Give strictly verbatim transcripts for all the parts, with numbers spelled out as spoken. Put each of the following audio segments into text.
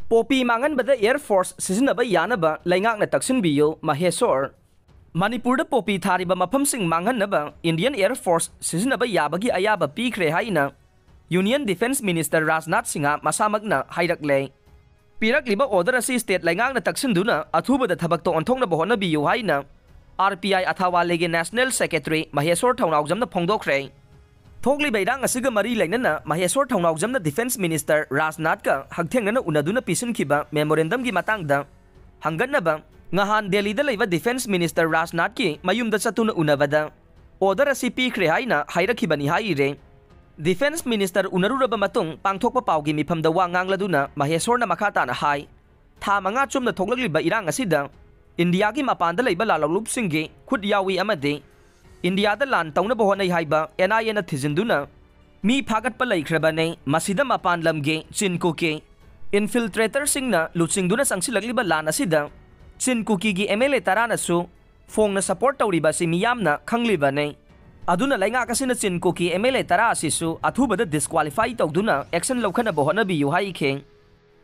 Poppy ꯃꯥꯡꯍꯟꯕꯗ Air Force ꯁꯤꯖꯤꯟꯅꯕ ꯌꯥꯅꯕ ꯂꯩꯉꯥꯛꯅ ꯇꯛꯁꯤꯟꯕꯤꯌꯨ, ꯃꯍꯦꯁꯣꯔ꯫ ꯃꯅꯤꯄꯨꯔꯗ ꯄꯣꯄꯤ ꯊꯥꯔꯤꯕ ꯃꯐꯝꯁꯤꯡ ꯃꯥꯡꯍꯟꯅꯕ Indian Air Force ꯁꯤꯖꯤꯟꯅꯕ ꯌꯥꯕꯒꯤ ꯑꯌꯥꯕ ꯄꯤꯈ꯭ꯔꯦ ꯍꯥꯏꯅ Union Defence Minister Rajnath Singh ꯃꯁꯥꯃꯛꯅ ꯍꯥꯏꯔꯛꯂꯦ꯫ ꯄꯤꯔꯛꯂꯤꯕ order ꯑꯁꯤ state ꯂꯩꯉꯥꯛꯅ ꯇꯛꯁꯤꯟꯗꯨꯅ ꯑꯊꯨꯕꯗ ꯊꯕꯛꯇ ꯑꯣꯟꯊꯣꯛꯅꯕ ꯍꯣꯠꯅꯕꯤꯌꯨ ꯍꯥꯏꯅ R P I ꯑꯊꯥꯋꯥꯂꯦꯒꯤ National Secretary ꯃꯍꯦꯁꯣꯔ ꯊꯧꯅꯥꯎꯖꯝꯅ ꯐꯣꯡꯗꯣꯛꯈ꯭ꯔꯦ꯫ ꯊꯣꯛꯂꯤꯕ ꯏꯔꯥꯡ ꯑꯁꯤꯒ ꯃꯔꯤ ꯂꯩꯅꯅ ꯃꯍꯦꯁꯣꯔ ꯊꯧꯅꯥꯎꯖꯝꯅ Defence Minister ꯔꯥꯖꯅꯥꯊꯀ ꯍꯛꯊꯦꯡꯅꯅ ꯎꯅꯗꯨꯅ ꯄꯤꯁꯤꯟꯈꯤꯕ memorandumꯒꯤ ꯃꯇꯥꯡꯗ ꯍꯪꯒꯠꯅꯕ ꯉꯍꯥꯟ ꯗꯦꯜꯂꯤꯗ ꯂꯩꯕ Defence Minister ꯔꯥꯖꯅꯥꯊꯀꯤ ꯃꯌꯨꯝꯗ ꯆꯠꯇꯨꯅ ꯎꯅꯕꯗ order ꯑꯁꯤ ꯄꯤꯈ꯭ꯔꯦ ꯍꯥꯏꯅ ꯍꯥꯏꯔꯛꯈꯤꯕꯅꯤ ꯍꯥꯏꯔꯤꯔꯦ꯫ Defence Minister ꯎꯅꯔꯨꯔꯕ ꯃꯇꯨꯡ ꯄꯥꯡꯊꯣꯛꯄ ꯄꯥꯎꯒꯤ ꯃꯤꯐꯝꯗ ꯋꯥ ꯉꯥꯡꯂꯗꯨꯅ ꯃꯍꯦꯁꯣꯔꯅ ꯃꯈꯥ ꯇꯥꯅ ꯍꯥꯏ, ꯊꯥ ꯃꯉꯥ ꯆꯨꯝꯅ ꯊꯣꯛꯂꯛꯂꯤꯕ ꯏꯔꯥꯡ ꯑꯁꯤꯗ ꯏꯟꯗꯤꯌꯥꯒꯤ ꯃꯄꯥꯟꯗ ꯂꯩꯕ ꯂꯥꯜꯍꯧꯂꯨꯞꯁꯤꯡꯒꯤ ꯈꯨꯠ ꯌꯥꯎꯏ ꯑꯃꯗꯤ ꯏꯟꯗꯤꯌꯥꯗ ꯂꯥꯟ ꯇꯧꯅꯕ ꯍꯣꯠꯅꯩ ꯍꯥꯏꯕ N I Aꯅ ꯊꯤꯖꯤꯟꯗꯨꯅ ꯃꯤ ꯐꯥꯒꯠꯄ ꯂꯩꯈ꯭ꯔꯕꯅꯤ꯫ ꯃꯁꯤꯗ ꯃꯄꯥꯟ ꯂꯝꯒꯤ ꯆꯤꯟ ꯀꯨꯀꯤ infiltratorꯁꯤꯡꯅ ꯂꯨꯆꯤꯡꯗꯨꯅ ꯆꯪꯁꯤꯜꯂꯛꯂꯤꯕ ꯂꯥꯟ ꯑꯁꯤꯗ ꯆꯤꯟ ꯀꯨꯀꯤꯒꯤ M L A ꯇꯔꯥꯅꯁꯨ ꯐꯣꯡꯅ support ꯇꯧꯔꯤꯕ ꯑꯁꯤ ꯃꯤꯌꯥꯝꯅ ꯈꯪꯂꯤꯕꯅꯤ꯫ ꯑꯗꯨꯅ ꯂꯩꯉꯥꯛ ꯑꯁꯤꯅ ꯆꯤꯟ ꯀꯨꯀꯤ M L A ꯇꯔꯥ ꯑꯁꯤꯁꯨ ꯑꯊꯨꯕꯗ disqualify ꯇꯧꯗꯨꯅ action ꯂꯧꯈꯠꯅꯕ ꯍꯣꯠꯅꯕꯤꯌꯨ ꯍꯥꯏꯈꯤ꯫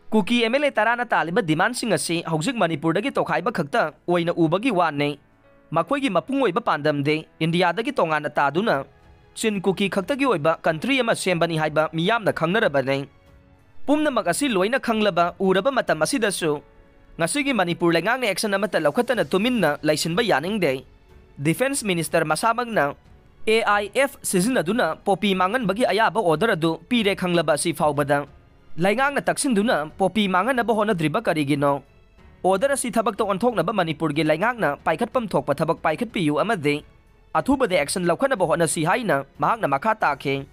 ꯀꯨꯀꯤ M L A ꯇꯔꯥꯅ ꯇꯥꯜꯂꯤꯕ demandꯁꯤꯡ ꯑꯁꯤ ꯍꯧꯖꯤꯛ ꯃꯅꯤꯄꯨꯔꯗꯒꯤ ꯇꯣꯈꯥꯏꯕ ꯈꯛꯇ ꯑꯣꯏꯅ ꯎꯕꯒꯤ ꯋꯥꯅꯤ꯫ ꯃꯈꯣꯏꯒꯤ ꯃꯄꯨꯡ ꯑꯣꯏꯕ ꯄꯥꯟꯗꯝꯗꯤ ꯏꯟꯗꯤꯌꯥꯗꯒꯤ ꯇꯣꯉꯥꯟꯅ ꯇꯥꯗꯨꯅ ꯆꯤꯟ ꯀꯨꯀꯤ ꯈꯛꯇꯒꯤ ꯑꯣꯏꯕ country ꯑꯃ ꯁꯦꯝꯕꯅꯤ ꯍꯥꯏꯕ ꯃꯤꯌꯥꯝꯅ ꯈꯪꯅꯔꯕꯅꯤ꯫ ꯄꯨꯝꯅꯃꯛ ꯑꯁꯤ ꯂꯣꯏꯅ ꯈꯪꯂꯕ ꯎꯔꯕ ꯃꯇꯝ ꯑꯁꯤꯗꯁꯨ ꯉꯁꯤꯒꯤ ꯃꯅꯤꯄꯨꯔ ꯂꯩꯉꯥꯛꯅ action ꯑꯃꯠꯇ ꯂꯧꯈꯠꯇꯅ ꯇꯨꯃꯤꯟꯅ ꯂꯩꯁꯤꯟꯕ ꯌꯥꯅꯤꯡꯗꯦ꯫ Defence Minister ꯃꯁꯥꯃꯛꯅ A I F ꯁꯤꯖꯤꯟꯅꯗꯨꯅ ꯄꯣꯄꯤ ꯃꯥꯡꯍꯟꯕꯒꯤ ꯑꯌꯥꯕ order ꯑꯗꯨ ꯄꯤꯔꯦ ꯈꯪꯂꯕ ꯑꯁꯤ ꯐꯥꯎꯕꯗ ꯂꯩꯉꯥꯛꯅ ꯇꯛꯁꯤꯟꯗꯨꯅ ꯄꯣꯄꯤ ꯃꯥꯡꯍꯟꯅꯕ ꯍꯣꯠꯅꯗ꯭ꯔꯤꯕ ꯀꯔꯤꯒꯤꯅꯣ? Order ꯑꯁꯤ ꯊꯕꯛꯇ ꯑꯣꯟꯊꯣꯛꯅꯕ ꯃꯅꯤꯄꯨꯔꯒꯤ ꯂꯩꯉꯥꯛꯅ ꯄꯥꯏꯈꯠꯐꯝ ꯊꯣꯛꯄ ꯊꯕꯛ ꯄꯥꯏꯈꯠꯄꯤꯌꯨ ꯑꯃꯗꯤ ꯑꯊꯨꯕꯗ action ꯂꯧꯈꯠꯅꯕ ꯍꯣꯠꯅꯁꯤ ꯍꯥꯏꯅ ꯃꯍꯥꯛꯅ ꯃꯈꯥ ꯇꯥꯈꯤ꯫